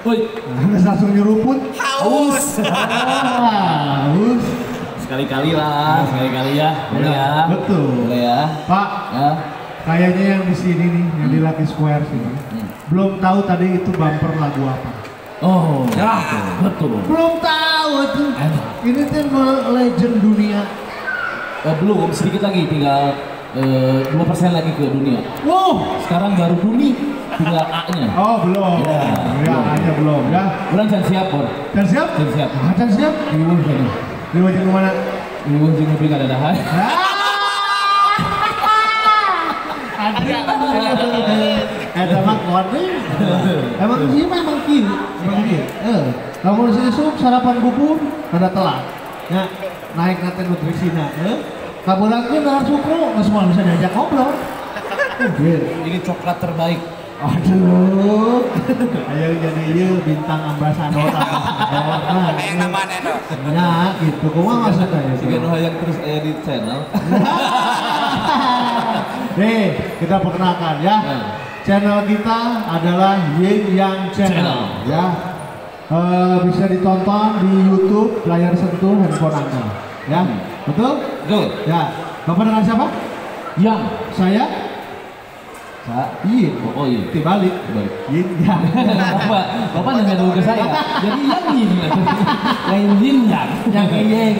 Woi, langsung nyeruput. Haus. Haus. Sekali-kali lah, sekali-kali ya. Boleh ya. Betul. Boleh ya. Pak, ya. Kayaknya yang di sini nih, yang di Lucky Square sini, belum tahu tadi itu bumper lagu apa. Oh, ya, betul. Belum tahu itu. Ini tuh legend dunia. Belum, sedikit lagi, tinggal 2% lagi ke dunia. Wow, sekarang baru bumi, tinggal A-nya. Oh, belum. Ya, ya A-nya belum ya. Kurang jangan siap, Bor. Jangan siap? Jangan siap. Nah, jangan siap. Diwuh jadi. Diwuh jeung mana? Diwuh jeung ngopi kadadahan. Eta mah kode. Emang sih memang kieu, emang kieu. Lamun isuk sarapan bubur rada telat. Ya, naik nanti nutrisina, kaburangkeun dahar sukro, geus moal bisa diajak ngobrol. Ini coklat terbaik. Aduh. Ayo jadi ieu bintang ambasador. Hayang nambahan endorse. Nah, gitu. Kumaha maksudna ya? Siga nu hayang terus aya di channel. Nih, kita perkenalkan ya. Channel kita adalah Yin Yang Channel ya. Bisa ditonton di YouTube, layar sentuh handphone Anda. Ya, betul? Betul. Ya. Bapak dengan siapa? Yang. Saya? Yin. Oh iya. Dibalik. Yin Yang. Bapak nanya dulu ke saya. Jadi Yang Yin. Lain Yin Yang. Yang Yin.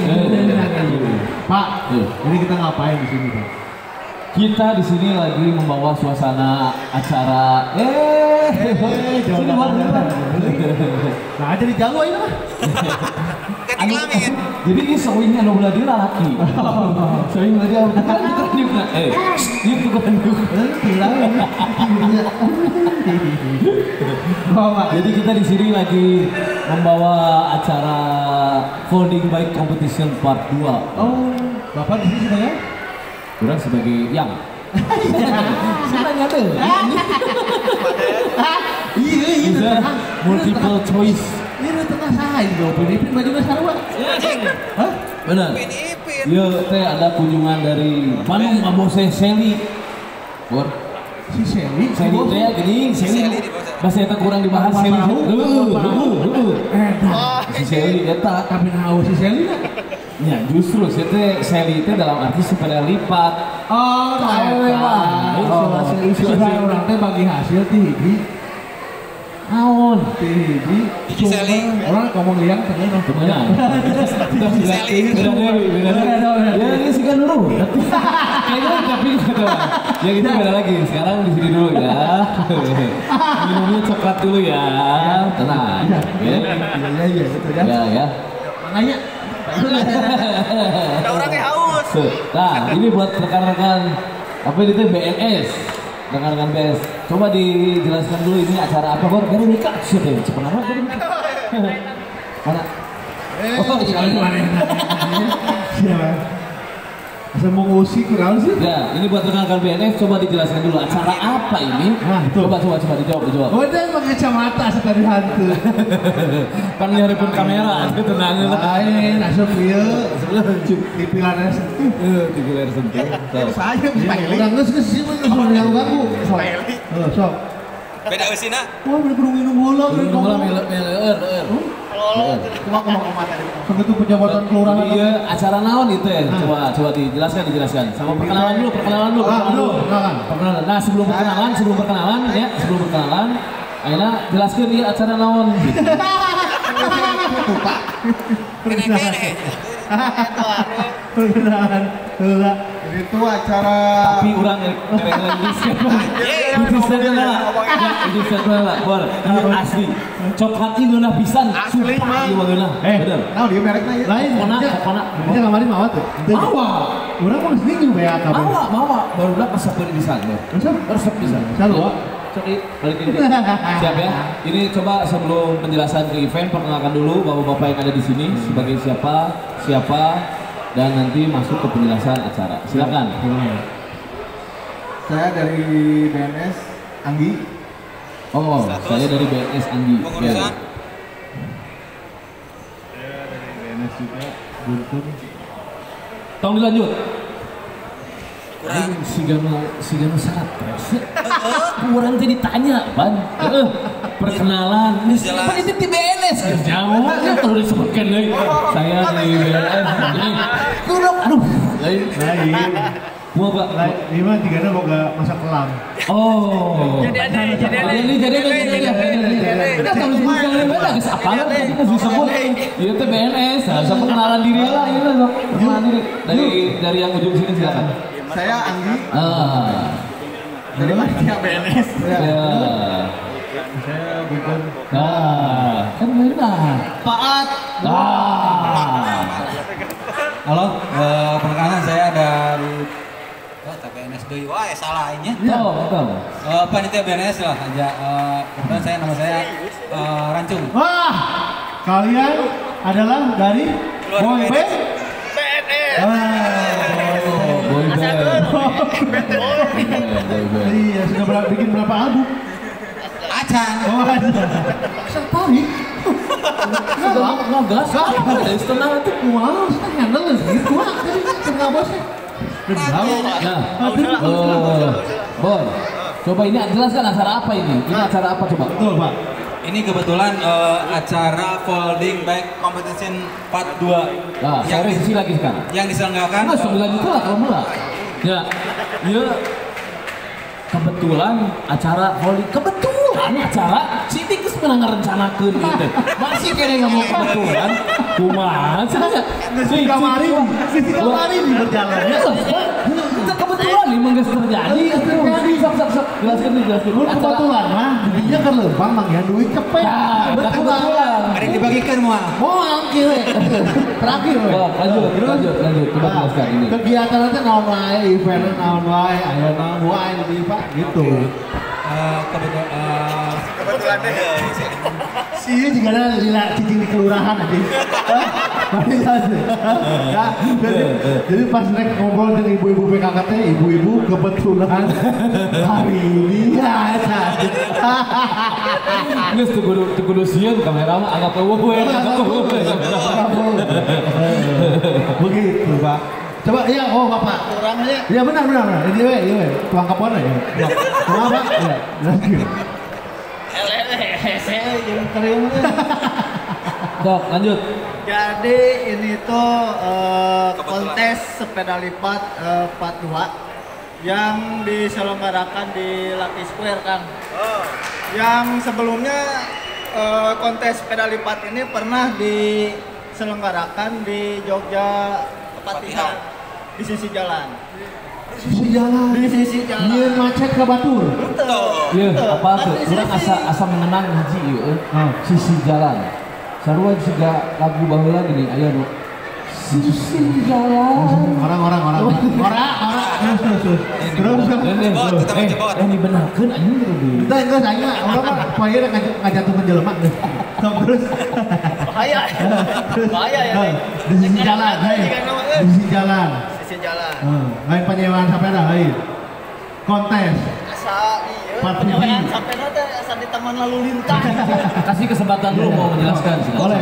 Pak, jadi kita ngapain di sini, Pak? Kita di sini lagi membawa suasana acara. Sini luar. Nah, jadi jago ini mah. Jadi ini sewingnya nu belah dia laki. Sewing belah dia bukan diuk. Diuk bukan diuk. Jadi kita di sini lagi membawa acara Folding Bike Competition Part 2. Oh, Bapak di sini sebagai? Kurang sebagai yang. Saya nanya tuh. Iya, iya. Multiple choice. Ini tengah saya jawab ini baju sarua. Hah? Benar. Iya, teh ada kunjungan dari Bandung Abose Seli. Bor. Si Seli, Seli teh gini, Seli. Bahasa eta kurang dibahas Seli. Heuh, Si Seli eta tapi naon si Seli na? Ya, justru teh Seli teh dalam arti sepeda lipat. Oh, eta. Oh, orang teh bagi hasil ti hiji. Naon? Ti hiji. Orang ngomong liang teu temenan. Beda deui, beda deui. Ya ini sih kan nuru. Kayaknya tapi gitu. Ya gitu beda lagi. Sekarang di sini dulu ya. Minumnya coklat dulu ya. Tenang. Iya, iya, betul ya. Ya, ya. Makanya ada orangnya haus. Nah, ini buat rekan-rekan apa itu BNS. Rekan-rekan BNS. Coba dijelaskan dulu ini acara apa, Bor? Dari nikah sih, cepat apa? Mana? Oh, siapa? Saya mau ngusik kurang sih. Ya, ini buat rekan-rekan BNS coba dijelaskan dulu acara apa ini? Nah, itu. Coba dijawab, dijawab. Oh, itu pakai kacamata sekali hantu. Pan pun kamera, itu tenang. Lain, asup ieu. TV layar sentuh. TV layar sentuh. Saya bisa urang geus geus sih mun ganggu. Heuh, sok. Beda eusina. Wah, beli kudu minum heula, minum heula, leur. Kumaha tadi. Segitu pejabatan kelurahan. Iya, acara naon itu ya? Coba dijelaskan, Sama perkenalan dulu, perkenalan dulu. Perkenalan. Nah, sebelum perkenalan, ayeuna jelaskeun ieu acara naon gitu. Pak. Perkenalan heula. Itu acara tapi urang Bor, asli. Coklat ieu ngeunah pisan. Asli mah. Ieu ngeunah. Bener. Nah, dia merekna ieu. Lain kona. Ini kamari mawa tuh. Mawa. Urang mah geus ninju beak kabeh. Mawa. Barudak resep pisan. Resep? Resep pisan. Sarua. Cok, balik ini. Siap ya. Ini coba sebelum penjelasan ke event, perkenalkan dulu bapak-bapak yang ada di sini sebagai siapa, dan nanti masuk ke penjelasan acara. Silakan. Saya dari BNS Anggi. Oh, status. Saya dari BNS Anggi. Pengurusan. Ya. Saya dari BNS juga, Guntur. Tolong dilanjut. Kurang siganu sangat press. Kurang teh ditanya, Pan. Perkenalan. Ini siapa itu di BNS? Jauh ya kalau disebutkan lagi. Saya di BNS. Kurang aduh. Lain. Gua Pak. Lima tigana boga masa kelam. Oh. Jadi ada. Udah kalau disebutkan lagi beda geus apalan tadi geus disebut. Ieu teh BNS, harus perkenalan diri lah ieu mah. Perkenalan diri dari yang ujung sini silakan. Saya Anggi. Dari panitia BNS. Ya. Saya bukan. Nah, kan benar. Paat. Nah. Halo, perkenalkan saya dari BNS deui. Wah, salah nya. Betul. Panitia BNS lah aja. Kebetulan saya nama saya Rancung. Wah, kalian adalah dari Boy Band BNS. Boy Band. Iya, sudah bikin berapa album? Acan. Oh, acan. Tertarik. Ngegas, dari setengah itu. Wah, setengah handle gitu. Wah, jadi setengah bosnya. Nah, Bon, coba ini jelaskan acara apa ini? Ini acara apa coba? Betul, Pak. Ini kebetulan acara Folding Bike Competition Part 2. Nah, saya revisi lagi sekarang. Yang diselenggarakan. Nggak, 9 itu lah kalau mula. Ya, ya. Kebetulan acara folding, kebetulan acara Siti geus menang ngarencanakeun gitu. Masih kene ngomong kebetulan. Kumaha cenah? Sisi kamari berjalan. Kebetulan nih mah geus terjadi. Sok jelaskeun nih, jelaskeun. Kebetulan mah didinya keur leumpang manggihan duit cepet. Kebetulan. Ada yang dibagikan moal. Moal kieu we. Terakhir we. Lanjut. Coba jelaskan ini. Kegiatan teh naon wae, event naon wae, aya naon wae di Pak gitu. Kebetulan deh. Si juga ada lila cicing di kelurahan aja. Ya, jadi pas naik ngobrol dengan ibu-ibu PKKT, ibu-ibu kebetulan hari ini ya. Geus teu kudu sieun kamera mah anggap eueuh we. Begitu, Pak. Coba iya, oh Bapak. Orangnya. Iya benar. Ini we, iya we. Tuang kapon aja. Tuang Pak. Iya, lanjut. Dok, lanjut. Jadi ini tuh kontes sepeda lipat part 2 yang diselenggarakan di Lucky Square, Kang. Oh. Yang sebelumnya kontes sepeda lipat ini pernah diselenggarakan di Jogja Kepatihan di sisi jalan. Di sisi jalan. Di sisi jalan. Nyieun macet ke batur. Betul. Iya, apa tuh? Urang asa mengenang hiji ieu. Sisi jalan. Sarua siga lagu baheula gini aya nu sisi jalan. Orang. Terus. Dibenarkeun anjing kudu di. Kita geus aing mah urang mah poe ngajatuhkeun jelema geus. Terus. Bahaya. Bahaya ya. Di sisi jalan, di sisi jalan. Sisi jalan. Lain penyewaan sepeda lain. Kontes. Asa iya. Penyewaan sepeda teh asa di taman lalu lintas. Kasih kesempatan dulu mau menjelaskan. Boleh.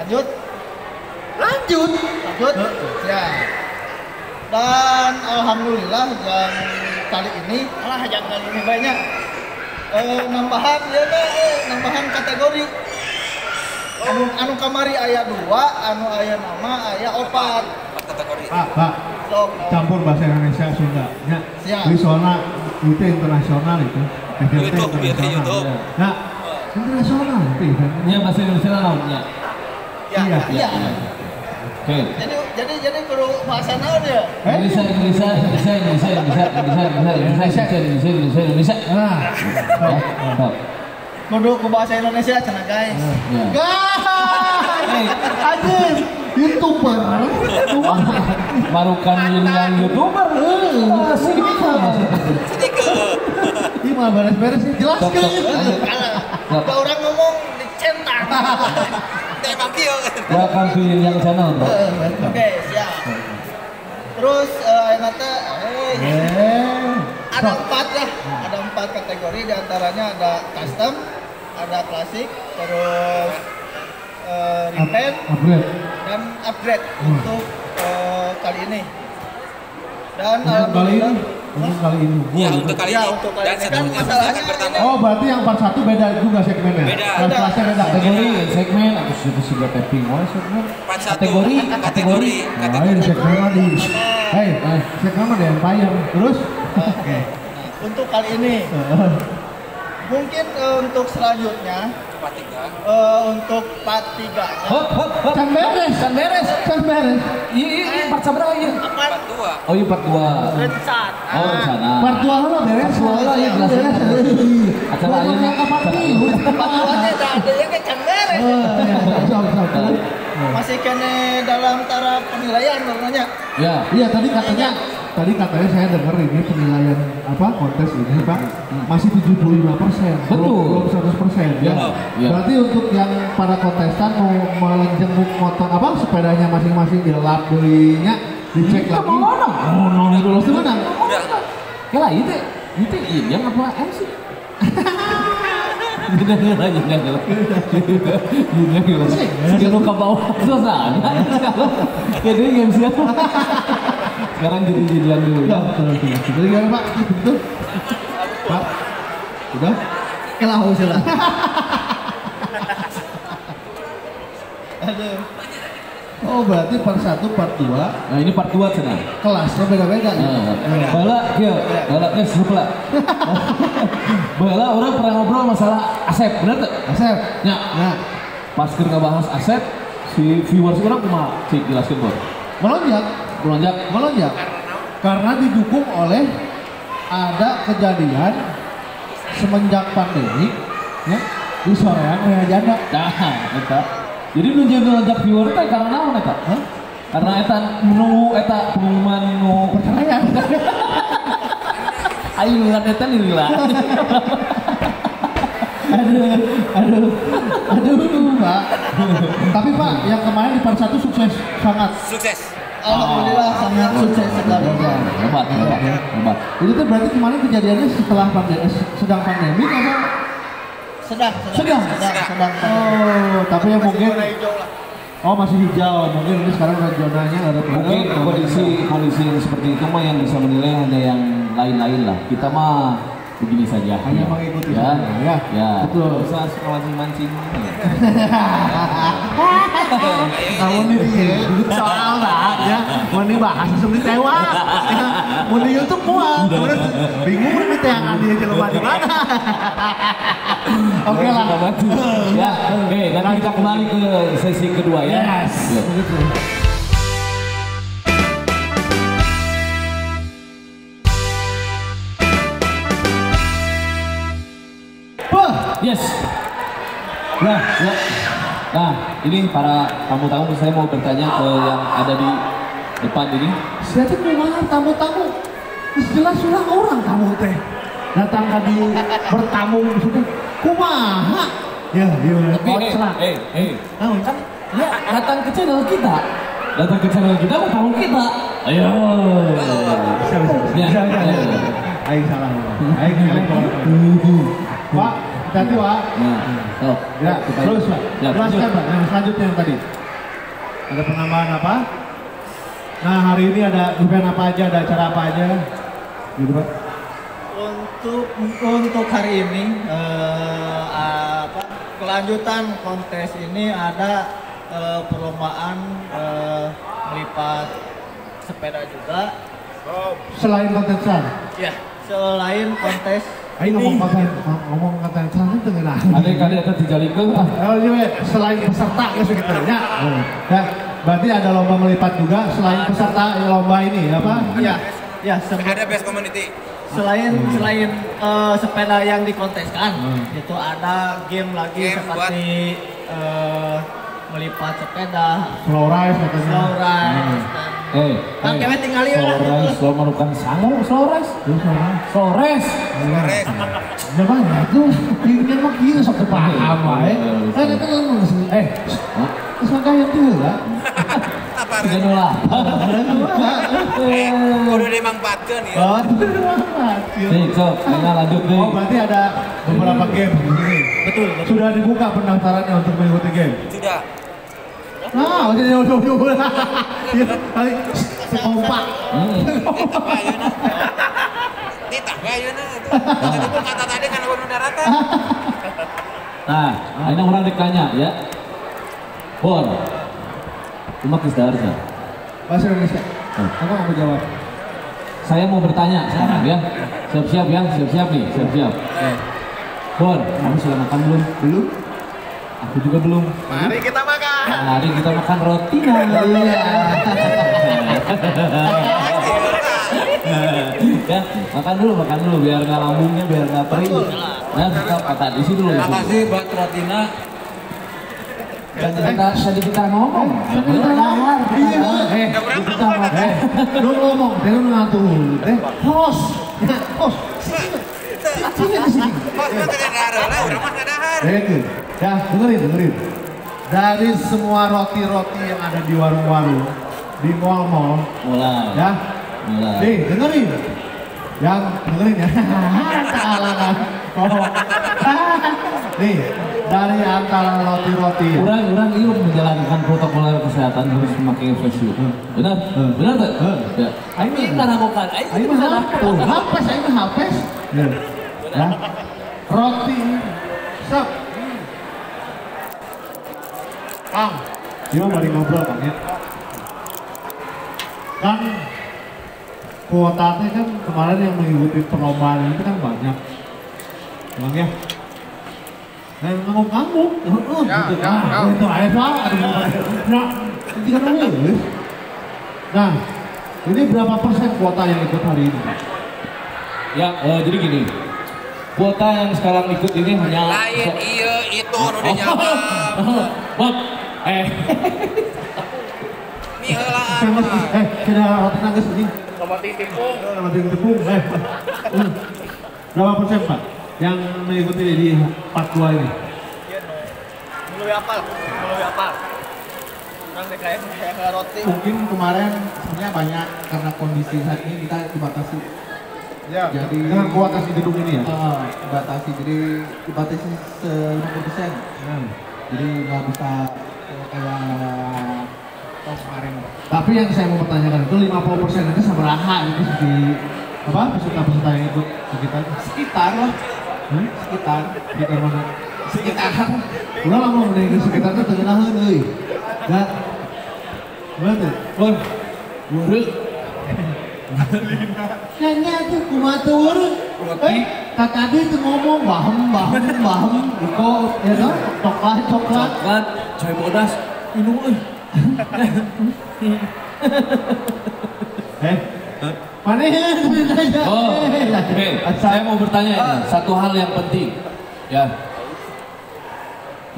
Lanjut. Ya. Dan alhamdulillah yang kali ini, jangan kali ini banyak nambahan ya nambahan kategori. Anu kamari aya 2, anu aya nama aya 4. Kategori. Pak. Campur bahasa Indonesia Sunda. Ya. Jadi soalnya itu internasional itu. YouTube, YouTube. Nah, internasional itu eventnya. Ya bahasa Indonesia naonnya. Iya. Oke. Jadi perlu bahasa naon ya? Indonesia. Nah. Kudu ku bahasa Indonesia cenah guys. Guys. Anjir, YouTuber. Marukan yang YouTuber. Sedikit. Ini mah beres-beres sih jelaskeun. Kalau orang ngomong dicentang. Emang kieu. Welcome to Yin Yang Channel, bro. Oke, siap. Terus ayeuna teh ada 4 lah, ada 4 kategori, diantaranya ada custom, ada klasik, terus repaint, dan upgrade untuk kali ini. Dan alhamdulillah untuk kali ini. Ya, untuk kali ya, ini. Untuk kali dan ini kan masalahnya akan bertambah. Oh, berarti yang part 1 beda juga segmennya. Beda. Kelasnya beda. Kategori, segmen atau sudah tapping oh segmen. Part 1. Kategori, kategori. Nah, segmen mah di. Hei, segmen mah di Empire. Terus? Oke. Untuk kali ini. Mungkin untuk selanjutnya part 3. Untuk part 3. Hop, hop, hop. Can beres, can beres, can beres. Iya, part sabaraha ieu? Part 2. Oh, iya part 2. Rencana. Oh, rencana. Part 2 lah beres. Part 2 lah iya jelas. Acara ayeuna part 3. Part 2 nya da ada ge can beres. Masih kene dalam taraf penilaian warnanya. Ya. Iya, tadi katanya saya dengar ini penilaian apa kontes ini Pak masih 75%. Betul. Belum 100% ya. Ya. Berarti untuk yang para kontestan mau melenjenguk motor apa sepedanya masing-masing dilap deuinya dicek lagi. Oh, no, itu langsung menang. Udah. Kela itu yang apa MC? Jangan ke bawah suasana. Jadi game siapa? Sekarang jadi jadian dulu ya. Jadi gimana Pak? Betul? Pak? Udah? Kelah udah. Aduh. Oh berarti part 1, part 2. Nah ini part 2 cenah. Kelasnya beda-beda ya. Bala kieu, bala geus heula. Bala orang pernah ngobrol masalah Asep, bener teu? Asep. Nya. Nah, pas keur ngabahas Asep, si viewers urang kumaha? Cik jelaskeun, Bor. Melonjak. Melonjak. Melonjak. Karena didukung oleh ada kejadian semenjak pandemi ya, di sorean rea janda. Nah, eta. Jadi melonjak viewer teh karena naon eta? Hah? Karena eta menunggu eta pengumuman nu perceraian. Ayo ngeliat eta lila. Aduh, Pak. Tapi Pak, yang kemarin di part 1 sukses sangat. Sukses. Alhamdulillah sangat sukses sekali. Hebat, hebat, hebat. Itu tuh berarti kemarin kejadiannya setelah pandemi, sedang pandemi atau? Sedang. Oh, tapi yang mungkin oh masih hijau, mungkin ini sekarang zonanya ada mungkin kondisi yang seperti itu mah yang bisa menilai hanya yang lain-lain lah. Kita mah begini saja. Hanya mengikuti ya. Ya. Ya. Betul. Bisa suka mancing-mancing. Kamu nih soal lah ya. Mau nih bahas langsung ditewak. Mau di YouTube mual. Kemudian bingung nih teangan dia jelema di mana. Oke lah. Ya, oke, nanti kita kembali ke sesi kedua ya. Yes. Begitu. Yes. Nah, ya. Nah, ini para tamu-tamu saya mau bertanya ke yang ada di depan ini. Saya tuh kumaha tamu-tamu. Jelas sudah orang tamu teh. Datang ke di bertamu maksudnya kumaha? Ya, iya. Tapi kan ya datang ke channel kita. Datang ke channel kita mau tamu kita. Ayo. Bisa. Ya. Aing salah. Aing salah. Pak, hati-hati Pak. Nah, oh. Ya, terus Pak. Ya, jelaskan Pak, yang selanjutnya yang tadi. Ada penambahan apa? Nah, hari ini ada event apa aja, ada acara apa aja? Gitu Pak. Untuk hari ini kelanjutan kontes ini ada perlombaan melipat sepeda juga. Selain kontes kan? Ya, selain kontes. Ayo ngomong konten itu nggak? Ada kali ada dijalikeun. Oh iya, selain peserta ya segitu ya. Ya, berarti ada lomba melipat juga selain peserta lomba ini apa? Iya. Ya, ada best community. Selain sepeda yang dikonteskan, itu ada game lagi game seperti melipat sepeda, slow rise katanya. Slow rise. Bang, tinggal slow rise, slow merupakan sangu, slow rise. Slow rise. Ya banyak tuh, ini mah kieu sok teu paham wae. Eta kan geus mah tuh lah. Apa? Tiga nolak. Kudu dimangfaatkeun ya. Oh, kudu dimangfaatkeun. Nih, sok, kita lanjut nih. Oh, berarti ada beberapa game di sini. Betul, betul. Sudah dibuka pendaftarannya untuk mengikuti game? Sudah. Nah, udah jauh-jauh. Kompak. Titah we ayeuna. Tadi pun kata tadi kan nu daratan. Nah, ini orang ditanya ya. Bon. Cuma geus dahar sia. Bahasa Indonesia. Aku nggak mau jawab. Saya mau bertanya sekarang ya. Siap-siap ya, siap-siap nih, siap-siap. Bon, kamu sudah makan belum? Belum. Aku juga belum. Mari kita makan. Mari kita makan roti. Iya. Ya, makan dulu biar nggak lambungnya, biar nggak perih. Nah, kita kata di situ dulu. Makasih buat rotina. Tadi kita ngomong. Iya. Kita makan. Lu ngomong, dia lu ngatur. Host. Host. Sini di sini. Host mah teu dahar lah, urang mah dahar. Ya, dengerin. Dari semua roti-roti yang ada di warung-warung, di mall-mall, mulai. Ya. Mulai. Nih, dengerin. Yang dengerin ya. Salah kan. Oh. Nih, dari antara roti-roti. Orang itu menjalankan protokol kesehatan harus memakai face shield. Benar? Benar tak? Ya. Aing mah ngarakokan. Aing mah hapes, aing mah hapes. Ya. Roti. Sep. Kang, dia mari ngobrol Kang ya. Kan kuotanya kan kemarin yang mengikuti perlombaan itu kan banyak. Emang ya? Nah, ngangguk-ngangguk. Gitu. Nah, itu aja Pak. Nah, ini kan nulis. Nah, ini berapa persen kuota yang ikut hari ini? Ya, jadi gini. Kuota yang sekarang ikut ini hanya lain iya itu udah jawab. Bob, Ini heulaan. Kena roti nangis ini. Roti tepung. Roti tepung. Berapa persen Pak yang mengikuti di part 2 ini? Belum hafal, belum hafal. Orang kayak roti. Mungkin kemarin sebenarnya banyak karena kondisi saat ini kita dibatasi. Ya, jadi dengan kuota di gedung ini ya? Dibatasi, jadi dibatasi 50%. Jadi nggak bisa kayak tahun kemarin. Tapi yang saya mau pertanyakan itu 50% itu sabaraha itu di apa peserta-peserta yang ikut sekitar? Sekitar lah. Sekitar. Sekitar mana? Sekitar. Udah lama mending sekitar itu tengenahan euy. Enggak. Gimana tuh? Bon. Wureu. Nanya tuh kumaha teu wureu? Tadi tuh ngomong bahem bahem kok ya toh coklat coklat. Coklat, coy bodas, minum euy. Mana? Oh, oke. Saya mau bertanya ini, satu hal yang penting. Ya.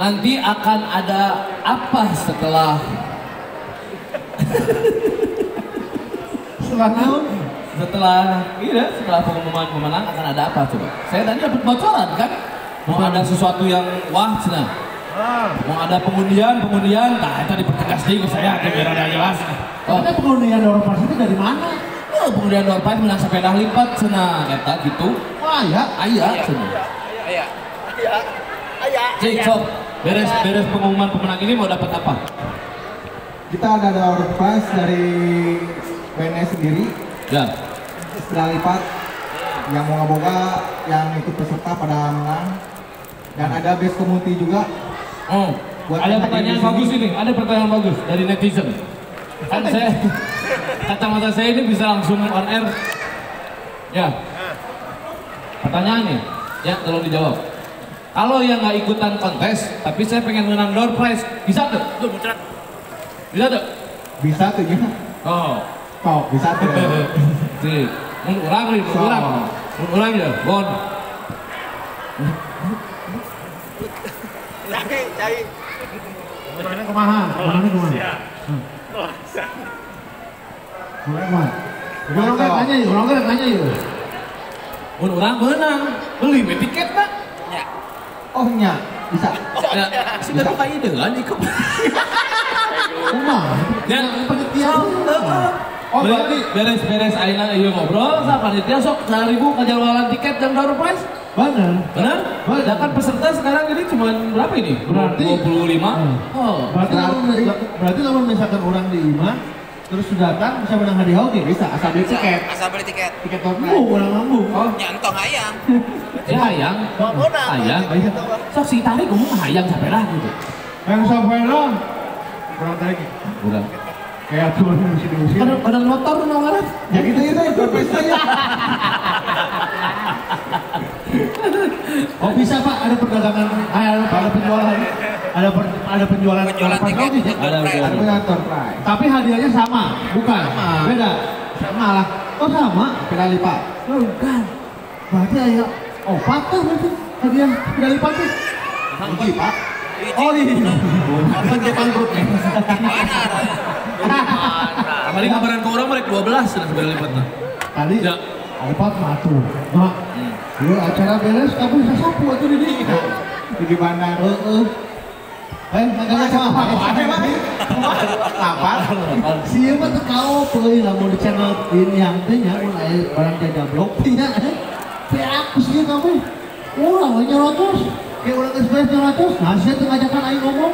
Nanti akan ada apa setelah setelah iya, setelah pengumuman pemenang akan ada apa coba? Saya tadi dapat bocoran kan? Mau ada sesuatu yang wah cenah. Mau ada pengundian, nah itu dipertegas deui ke saya biar ada jelas. Oh, tapi pengundian door prize itu dari mana? Oh, pengundian door prize menang sepeda lipat cenah eta gitu. Wah, ya. Aya cenah. Aya. Aya. Cik, sok. Beres pengumuman pemenang ini mau dapat apa? Kita ada door prize dari BNS sendiri. Ya. Sepeda lipat yang mau ngaboga yang ikut peserta pada menang. Dan ada base community juga. Oh, buat ada pertanyaan bagus ini, ada pertanyaan bagus dari netizen. Kan saya kacamata saya ini bisa langsung on air. Ya. Pertanyaan nih, ya tolong dijawab. Kalau yang nggak ikutan kontes, tapi saya pengen menang door prize, bisa tuh? Tuh, muncrat. Bisa tuh? Bisa tuh ya. Oh. Oh, bisa tuh. Sih, mun urang nih, mun urang. Mun urang ya, bon. Cai. Mana kumaha? Mana kumaha? Mana kumaha? Urang ge tanya yeuh, urang ge tanya yeuh. Mun urang menang, beli we tiket na. Ya. Oh nya, bisa. Ya, sih da buka idean ikut. Kumaha? Ya, panitia. Oh, berarti beres-beres ayeuna ieu ngobrol sa panitia sok 1000 kajualan tiket dan door prize. Benar. Benar? Benar. Kan peserta sekarang ini cuma berapa ini? Berarti 25. Oh. Berarti kalau misalkan orang di imah terus datang bisa menang hadiah oke? Bisa, asal beli tiket. Asal beli tiket. Tiket door prize. Orang mampu. Oh, nyantong hayang. Ya hayang. Hayang. Sok si tarik ngomong hayang sampai lah gitu. Yang sampai lah. Kurang tarik. Kurang. Kayak tuh mesti diusir. Ada motor nongol. Ya gitu itu door prize-nya. Oh bisa Pak, ada perdagangan, ada penjualan, ada penjualan tiket, ada penjualan door prize. Tapi hadiahnya sama, bukan? Sama. Beda. Sama lah. Oh sama? Sepeda lipat. Oh, bukan. Berarti ada opat tuh berarti hadiah sepeda lipat tuh. Kunci Pak. Oh iya. Kunci bangkrut. Kemarin kabaran ke orang mereka 12 sudah sepeda lipat tuh. Tadi opat mah tuh. Mak. Yo acara beres kamu bisa sapu atuh di dieu. Di mana? Heeh. Enggak sama apa apa? Sieu mah teu kaop euy lamun di channel ini yang teh nya mun aya barang jajablok nya. Teh aku sieun kamu. Urang we nyorotos. Ke urang geus beres nyorotos, nah sia teu ngajakan aing ngomong.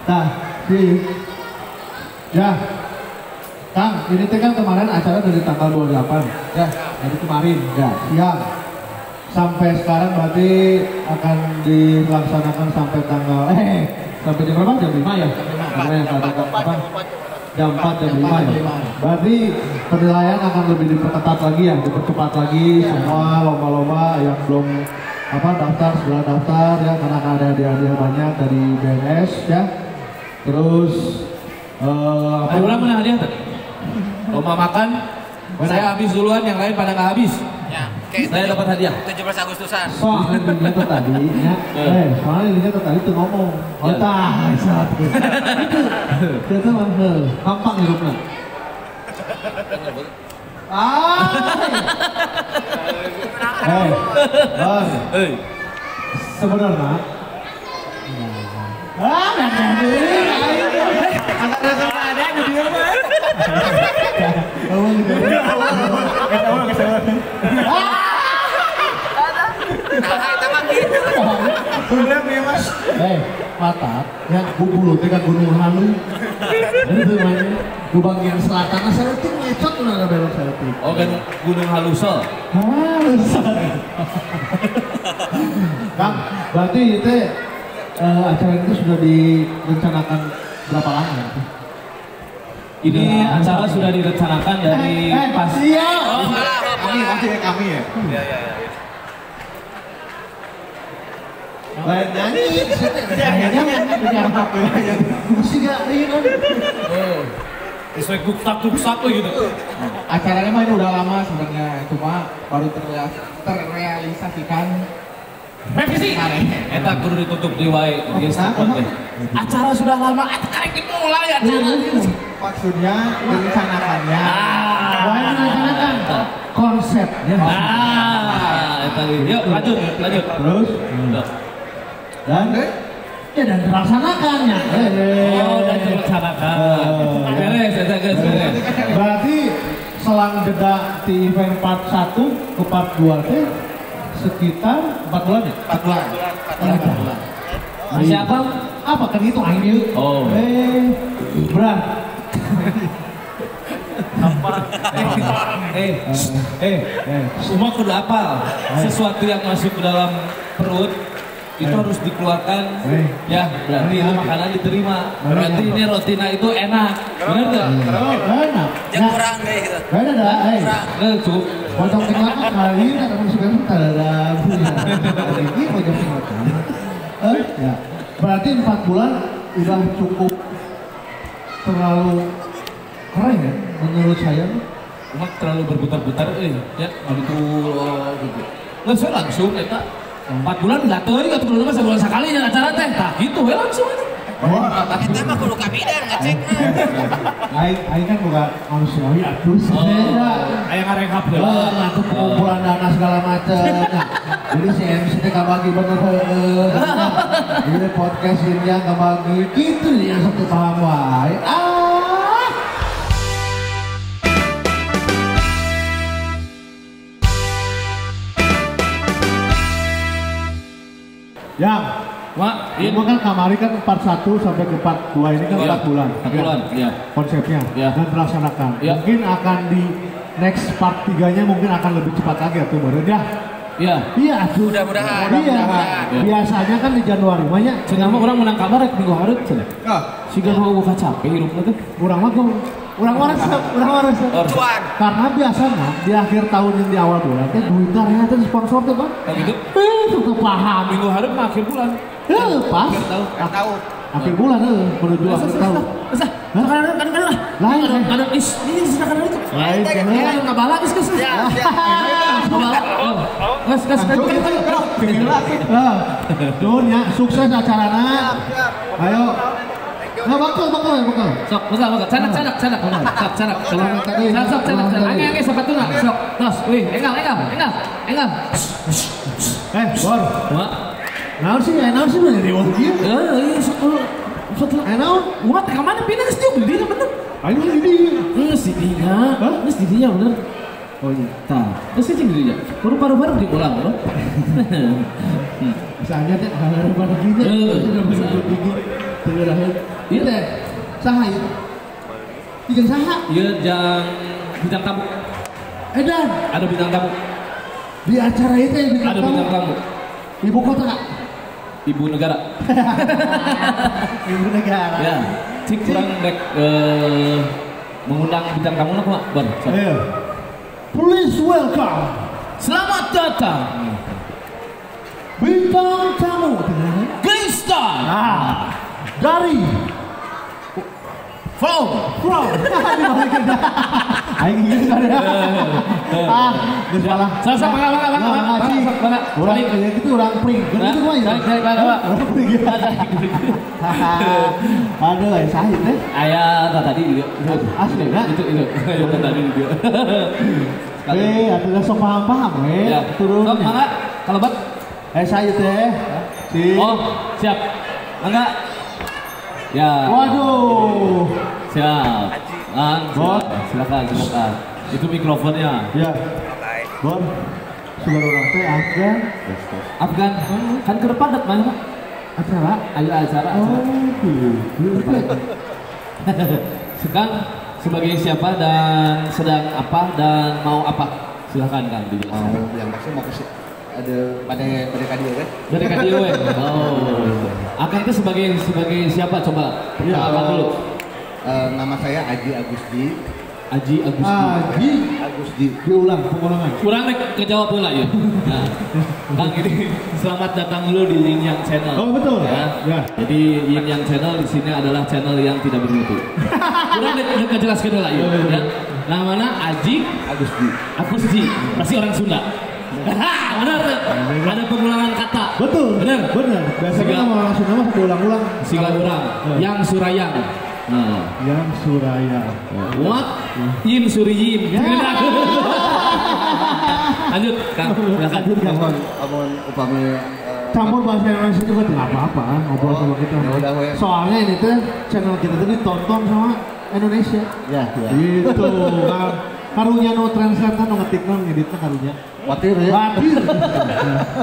Tah, si. Ya. Kang, ini teh kan kemarin acara dari tanggal 28. Ya, dari kemarin ya, siang. Sampai sekarang berarti akan dilaksanakan sampai tanggal sampai jam berapa? Jam 5 ya? Jam 4, jam 5 ya. Berarti penilaian akan lebih diperketat lagi ya, dipercepat lagi semua lomba-lomba yang belum daftar segera daftar ya, karena akan ada hadiah-hadiah banyak dari BNS ya. Terus ada berapa hadiah tadi? Lomba makan, saya habis duluan, yang lain pada nggak habis. Ya, saya dapat hadiah. 17 Agustusan. Soalnya intinya tuh tadi, ya. Soalnya intinya tuh tadi tuh ngomong. Oh, tah, satu. Itu mah gampang hidupnya. Ah. Sebenarnya ada di dia mah. Mata ya bubulu teh ka Gunung Halu. Itu namanya di bagian selatan saeutik ngecot udah belok saeutik. Oh, kan Gunung Halusol. Halusol. Kang, berarti itu acara itu sudah direncanakan berapa lama ya? Ini acara sudah direncanakan dari pas. Iya. Oh, ini kami ya. Iya, iya, iya. Lain nyanyi, musik gak ini kan? Sesuai guksak-guksak gitu. Acaranya mah ini udah lama sebenarnya, cuma baru terrealisasikan. Revisi. Eta kudu ditutup di wae. Acara sudah lama, karek dimulai acara. Maksudnya direncanakannya. Wae direncanakan konsepnya. Eta yuk lanjut, lanjut. Terus dan ya dan dilaksanakannya. Oh, dan dilaksanakan. Beres, eta geus beres. Berarti selang jeda di event part 1 ke part 2 teh sekitar 4 bulan ya? 4 bulan. 4 bulan. Siapa? Apa kan itu aing ieu? Oh. Berat. Apa? Semua kudu apal. Sesuatu yang masuk ke dalam perut itu harus dikeluarkan. Ya, berarti itu makanan diterima. Berarti ini rotina itu enak. Benar enggak? Enak. Jangan kurang deh gitu. Beda dah, Cukup. Pojok tengah kali ini kan suka ada ini pojok tengah. Ya. Berarti 4 bulan udah cukup terlalu keren ya menurut saya. Cuma terlalu berputar-putar ya, gitu gitu. Nggak saya langsung eta 4 bulan nggak tahu ini 4 bulan mah sebulan sekali nya acara teh. Tah gitu we langsung eta. Eta mah kudu kabidan ngecekna. Aing kan bukan manusiawi atuh. Aya ngarekap heula. Ngatur pengumpulan dana segala macam. Nah, jadi si MC teh kabagi bener heueuh. Jadi podcast ini yang kabagi gitu ya sok teu paham wae. Ah. Yang Wah, ini kan kamari kan part 1 sampai ke part 2 ini kan 4 bulan. 4 bulan, iya. Konsepnya dan terlaksanakan. Ya. Mungkin akan di next part 3-nya mungkin akan lebih cepat lagi atau baru ya. Iya. Iya, mudah-mudahan. Iya. Biasanya kan di Januari banyak. Cenah mah urang menang kabar rek minggu hareup cenah. Siga mau buka capek hirupna teh. Urang mah urang mah resep. Cuan. Karena biasanya di akhir tahun yang di awal bulan teh duitnya ternyata sponsor teh, Bang. Oh gitu. Itu paham. Minggu hareup mah akhir bulan. Pas. Akhir tahun. Akhir bulan menuju akhir tahun. Kadang-kadang lah. Lain kadang is ini kadang itu. Lain kan ngabala geus geus. Ya, siap. Geus geus. Nuhun ya, sukses acarana. Ayo. Nah, bakal. Sok, bakal. Canak. Sok, canak. Sok, canak. Angge sepatuna. Sok, tos. Wih, enggal. Bor. Naon sih bener riweuh ieu? Heeh, sok. Naon? Wah, ka mana pindah geus dieu beli bener. Ayo di dieu. Geus di dinya. Geus di dinya bener. Oh iya. Tah, geus cing di dinya. Baru-baru diulang loh. Misalnya teh baru gini. Gigi. Ieu teh saha ieu? Ieu saha? Ieu jang bintang tamu. Edan. Ada bintang tamu. Di acara itu yang bintang tamu. Ada bintang tamu. Ibu kota kak? Ibu negara. Ibu negara. Ya, cik kurang dek mengundang bintang tamu nak mak, Bon. Iya. Please welcome. Selamat datang. Bintang tamu. Gangsta. Nah, dari From. Aing gitu kan ya. Ah, geus salah. Salah mangga. Urang kayak gitu urang pring. Gitu mah ya. Cari mangga. Urang pring. Aduh, aya sahit teh. Aya tadi juga. Asli na. Itu. Aya tadi juga. Atuh sok paham-paham we. Turun. Sok mangga kalebat. Saya teh. Si. Oh, siap. Mangga. Ya. Waduh. Siap. Bang, silakan. Itu mikrofonnya. Ya. Bon. Sudah orang teh Afgan. Afgan. Kan ke depan dat mana, Pak? Acara. Ayo acara. Oh, gitu. Sekarang sebagai siapa dan sedang apa dan mau apa? Silakan Kang dijelaskan. Mau yang pasti mau ke ada pada kadieu kan? Pada kadieu we. Oh. Akang itu sebagai siapa coba? Perkenalkan dulu. Nama saya Aji Agusdi. Aji Agusdi. Aji Agusdi. Diulang pengulangan. Kurang nek kejawab heula ya. Nah, Kang ini selamat datang dulu di Yin Yang Channel. Oh betul. Ya. Ya. Jadi Yin Yang Channel di sini adalah channel yang tidak bermutu. Kurang nek kejelaskeun heula ya. Ya. Namanya Aji Agusdi. Agusdi. Pasti orang Sunda. Benar, ada pengulangan kata. Betul. Benar. Benar. Biasanya nama orang Sunda mah diulang-ulang. Siga urang. Yang Surayang. Nah. Yang Suraya. What? Yin Suriyin. Ya. Lanjut, Kang. Lanjut, Kang. Amun upami campur bahasa Indonesia juga tidak apa-apa, ngobrol sama kita. Soalnya ini tuh channel kita tuh ditonton sama Indonesia. Ya, ya. Gitu, Kang. Karunya no translate kan ngetik non ngeditnya karunya. Watir ya. Watir.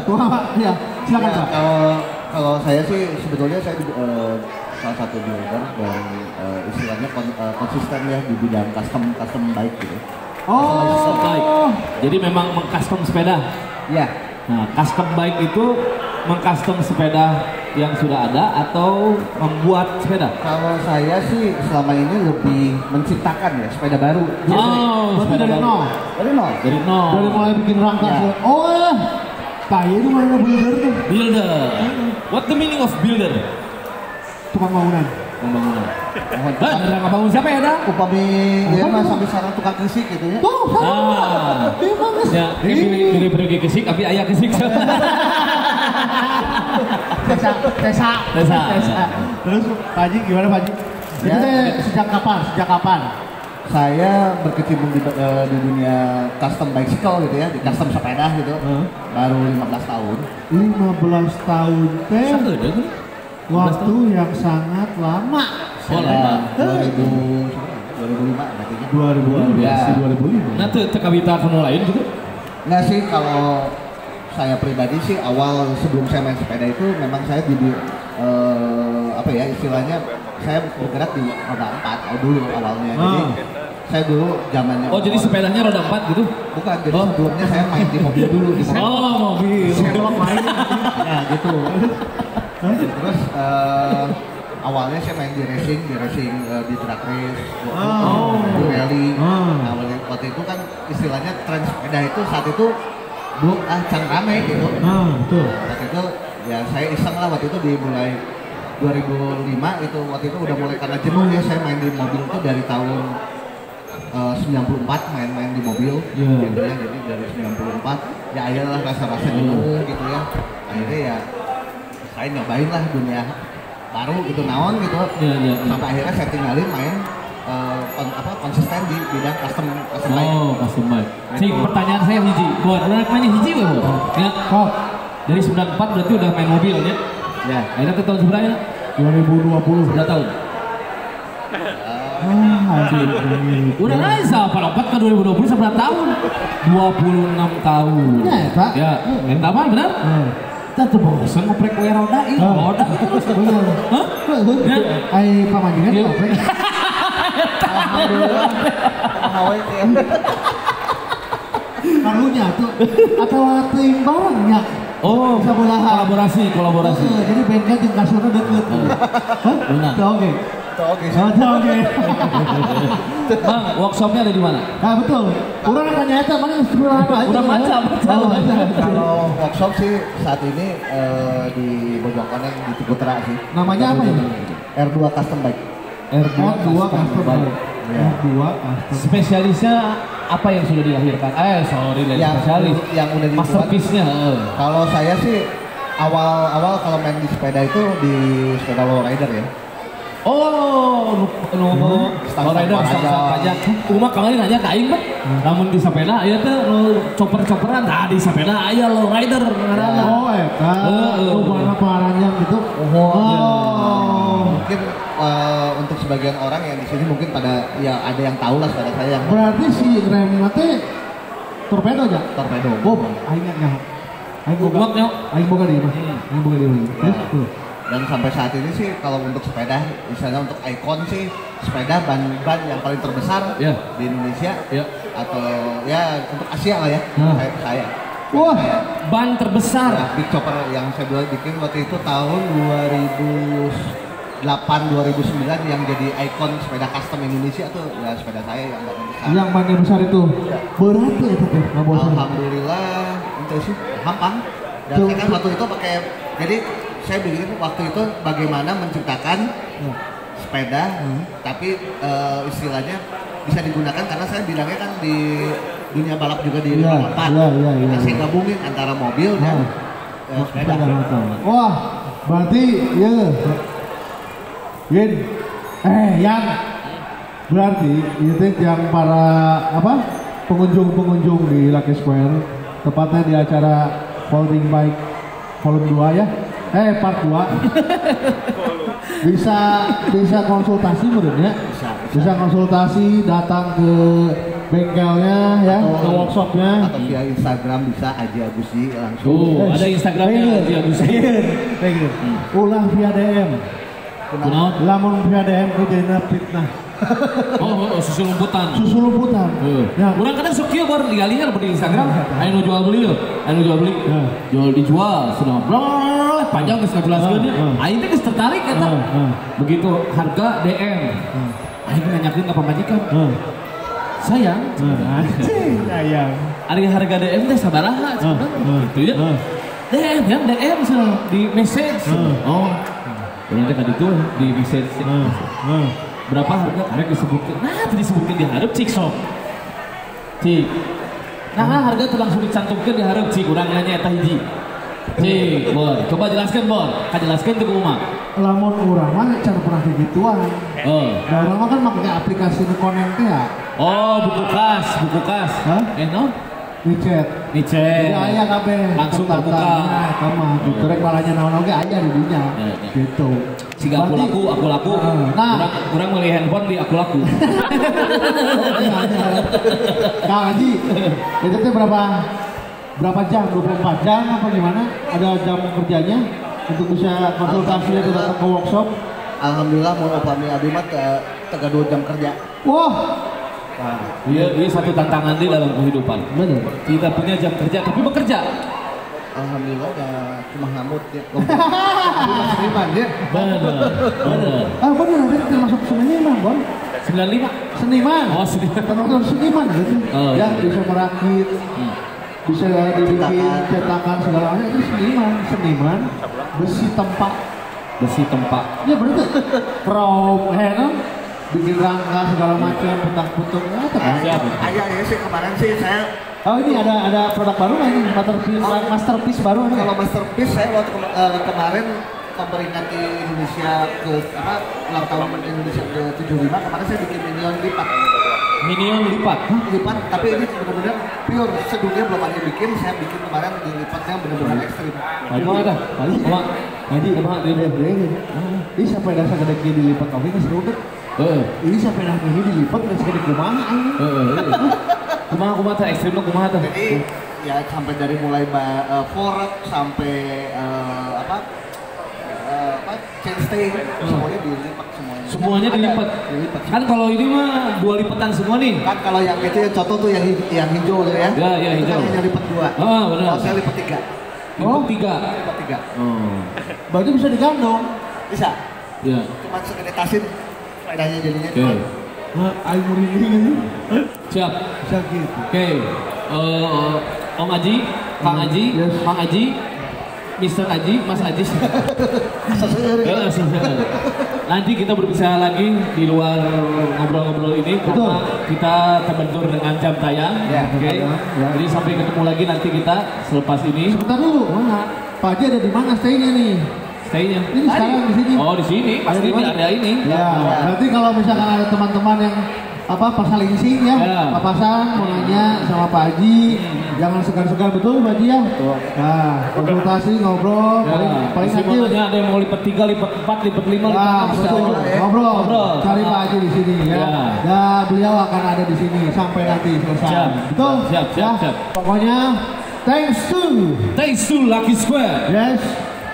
Wah, ya. Silakan, Pak. Kalau saya sih sebetulnya saya salah satu builder dan istilahnya konsisten ya di bidang custom bike gitu. Oh, custom bike. Jadi memang mengcustom sepeda. Ya. Nah, custom bike itu mengcustom sepeda yang sudah ada atau membuat sepeda? Kalau saya sih selama ini lebih menciptakan ya sepeda baru. Oh, berarti dari nol. Dari nol. Dari nol. Dari mulai bikin rangka. Ya. Oh, kayak itu mana builder tuh? Builder. What the meaning of builder? Tukang bangunan. Pembangunan. Bener ngebangun siapa ya, dah? Upami ya mas sampai sekarang tukang kesik gitu ya. Tuh, ah. Ya, pilih pergi kesik, tapi ayah kesik. Tesa. Terus Pak Haji gimana Pak Haji? Ya. Itu sejak kapan? Sejak kapan? Saya berkecimpung di dunia custom bicycle gitu ya, di custom sepeda gitu. Baru 15 tahun. 15 tahun teh. Waktu yang sangat lama. Oh, lama. 2005 berarti. 2005. Ya. 2005. Nah, tuh kawita kuno lain gitu? Nggak sih, kalau saya pribadi sih awal sebelum saya main sepeda itu memang saya di apa ya istilahnya saya bergerak di roda 4 dulu awalnya. Jadi saya dulu zamannya. Oh, jadi sepedanya roda 4 gitu? Bukan, jadi sebelumnya saya main di mobil dulu di mobil. Oh, mobil. Saya main. Ya, gitu. Terus awalnya saya main di racing, di drag race, di rally. Nah, waktu itu kan istilahnya tren sepeda itu saat itu belum can rame gitu. Betul. Waktu itu ya saya iseng lah waktu itu dimulai 2005 itu waktu itu udah mulai karena jenuh ya saya main di mobil itu dari tahun 94 main-main di mobil gitu ya. Jadi dari 94 ya akhirnya rasa-rasa jenuh gitu ya. Akhirnya ya saya nyobain lah dunia baru gitu naon gitu. Sampai akhirnya saya tinggalin main konsisten di bidang custom bike. Oh, custom bike. Cik, pertanyaan saya hiji. Buat urang nanya hiji we. Ya. Oh. Dari 94 berarti udah main mobil ya? Ya. Akhirnya tuh tahun seberapa? 2020. Berapa tahun? Udah aja 44 ke 2020 seberapa tahun? 26 tahun. Ya, Pak. Ya, eta mah benar? Kita tuh bosen ngoprek we roda ieu, roda terus. Hah? Ai pamajikan ngoprek. Alhamdulillah. Karunya tuh atau teuing bareng nya. Oh, kolaborasi. Jadi bengkel jeung kasurna deket. Hah? Benar. Oke. Oke. Bang, workshopnya ada di mana? Nah, betul. Urang nanya eta mana geus berapa? Urang maca. Kalau workshop sih saat ini di Bojongkoneng di Ciputra sih. Namanya apa ya? R2 Custom Bike. R2 Custom Bike. R2 Custom. Spesialisnya apa yang sudah dilahirkan? Sorry, dari spesialis. Yang udah dibuat. Masterpiece-nya. Kalau saya sih awal-awal kalau main di sepeda itu di sepeda lowrider ya. Oh, lowrider stang pajak. Uma kemarin nanya ke aing, namun di sepeda aya teh chopper-chopperan, nah di sepeda aya lowrider ngaranna. Oh, eta. Nu warna paranjang gitu. Oh. Mungkin untuk sebagian orang yang di sini mungkin pada ya ada yang tahu lah sepeda saya yang. Berarti si rem teh torpedo aja? Torpedo. Oh, aing nyaho. Aing boga. Aing boga di imah. Aing boga di imah. Dan sampai saat ini sih kalau untuk sepeda, misalnya untuk ikon sih sepeda ban-ban yang paling terbesar di Indonesia atau ya untuk Asia lah ya, saya. Wah, ban terbesar. Nah, big chopper yang saya bikin waktu itu tahun 2008 2009 yang jadi ikon sepeda custom Indonesia tuh ya sepeda saya yang ban besar. Yang bannya besar itu. Berat tuh itu tuh. Alhamdulillah itu sih gampang. Dan saya kan waktu itu pakai, jadi saya bikin waktu itu bagaimana menciptakan sepeda, tapi istilahnya bisa digunakan karena saya bilangnya kan di dunia balap juga di 4. Nah, saya gabungin antara mobil dan sepeda. Wah, berarti ya, Yin, yang berarti itu yang para apa pengunjung-pengunjung di Lucky Square, tepatnya di acara Folding Bike Volume 2 ya. Part 2. Bisa konsultasi menurutnya. Bisa konsultasi, datang ke bengkelnya ya, atau ke workshopnya. Atau via Instagram bisa Aji Agusi langsung. Oh, ada Instagramnya Aji Agusi. Ulah via DM. Lamun via DM ku jadinya fitnah. Oh, susu lumputan. Susu lumputan. Ya. Urang kadang sok kieu bar digalinya di Instagram, aya nu jual beli, aya nu jual beli. Jual dijual, sudah bla panjang geus ngajelaskeun. Aing teh geus tertarik eta. Begitu harga DM. Aing nanyakeun ka pamajikan. Sayang, sayang. Ari harga DM teh sabaraha cenah gitu ya. DM yang DM cenah di message. Oh. Urang teh ka ditu di message. Berapa harga karek disebutkan? Nah, disebutkan di hareup cik sok. Cik. Nah, harga tuh langsung dicantumkan di hareup cik urang nanya eta hiji. Cik, Bor. Coba jelaskan, Bor. Ka jelaskan tuh kumaha. Lamun urang mah can pernah kegituan. Oh. Da urang mah kan make aplikasi nu koneng teh ya. Oh, buku kas, buku kas. Hah? No? Micet. Micet. Jadi aya kabeh langsung terbuka. Nah, eta mah gitu rek balanya naon oge aya di dinya. Gitu. Siga aku laku. Nah, kurang beli handphone di aku laku. Kang Haji, itu teh berapa Berapa jam? 24 jam apa gimana? Ada jam kerjanya untuk bisa konsultasi atau datang ke workshop? Alhamdulillah mau upami abdi mah teu 2 jam kerja. Wah. Nah, ini satu tantangan di dalam kehidupan. Benar. Tidak punya jam kerja tapi bekerja. Alhamdulillah udah cuma ngamut ya. Seniman ya. Benar. Benar. Ah benar, itu termasuk seniman, Bon. 95. Seniman. Oh, seniman. Termasuk seniman gitu. Oh, ya, iya. Bisa merakit. Bisa dibikin cetakan segala macam, itu seniman, seniman besi tempa. Besi tempa. Ya berarti prom, bikin rangka segala macam, putak-putuk, ya, kan? Siap. Ayah ya sih kemarin sih saya. Oh ini ada produk baru nggak ini? Masterpiece, masterpiece baru ini? Kalau masterpiece saya waktu kemarin memperingati Indonesia ke apa ulang tahun Indonesia ke 75 kemarin saya bikin minion lipat. Minion lipat? Hah? Lipat, tapi ini benar-benar pure sedunia belum ada yang bikin, saya bikin kemarin dilipatnya benar-benar ekstrim. Kumaha dah? Kumaha? Haji, kumaha? Ini sampai dasar gede dilipat oke geus rudet. Heeh. Ini sampai dah ini dilipat geus gede kumaha ini. Heeh. Kumaha kumaha teh ekstrimna kumaha teh? Jadi ya sampai dari mulai fork sampai chainstay semuanya dilipat semuanya. Semuanya dilipat. Dilipat. Kan kalau ini mah dua lipatan semua nih. Kan kalau yang itu yang contoh tuh yang hijau tuh ya. Ya, ya hijau. Kan hanya lipat 2. Ah, benar. Kalau saya lipat 3. Lipat 3. Lipat 3. Oh. Berarti bisa digandong. Bisa. Ya. Cuma segede tasin sepedanya jadinya. Oke. Wah, aing merinding. Siap. Bisa gitu. Oke. Om Aji, Kang Aji, yes. Mang Aji, Mr. Aji, Mas Aji. Nanti kita berbicara lagi di luar ngobrol-ngobrol ini. Betul. Karena kita terbentur dengan jam tayang. Ya, oke. Ya. Jadi sampai ketemu lagi nanti kita selepas ini. Sebentar dulu. Mana? Pak Haji ada di mana stay-nya nih? Stay-nya. Ini sekarang di sini. Oh, di sini. Pasti di area ini. Ya. Berarti kalau misalkan ada teman-teman yang apa pasalingsing ya, papasan mau nanya sama Pak Haji, jangan segan-segan, betul Pak Haji ya? Betul. Nah, konsultasi, ngobrol, ya. paling nanti ada yang mau lipat 3, lipat 4, lipat 5, nah, lipat 6, betul. Ngobrol, cari Pak Haji di sini ya. Ya, beliau akan ada di sini sampai nanti selesai. Siap. Betul? Siap, siap, ya. Siap. Pokoknya thanks to Lucky Square. Yes.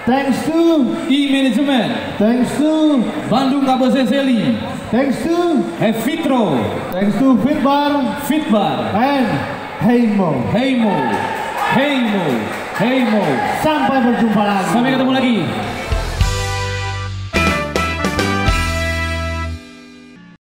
Thanks to E-Management. Thanks to Bandung Kabose Seli. Thanks to Evitro. Thanks to Fitbar. Fitbar. And Heimo. Heimo. Heimo. Heimo. Sampai berjumpa lagi. Sampai ketemu lagi.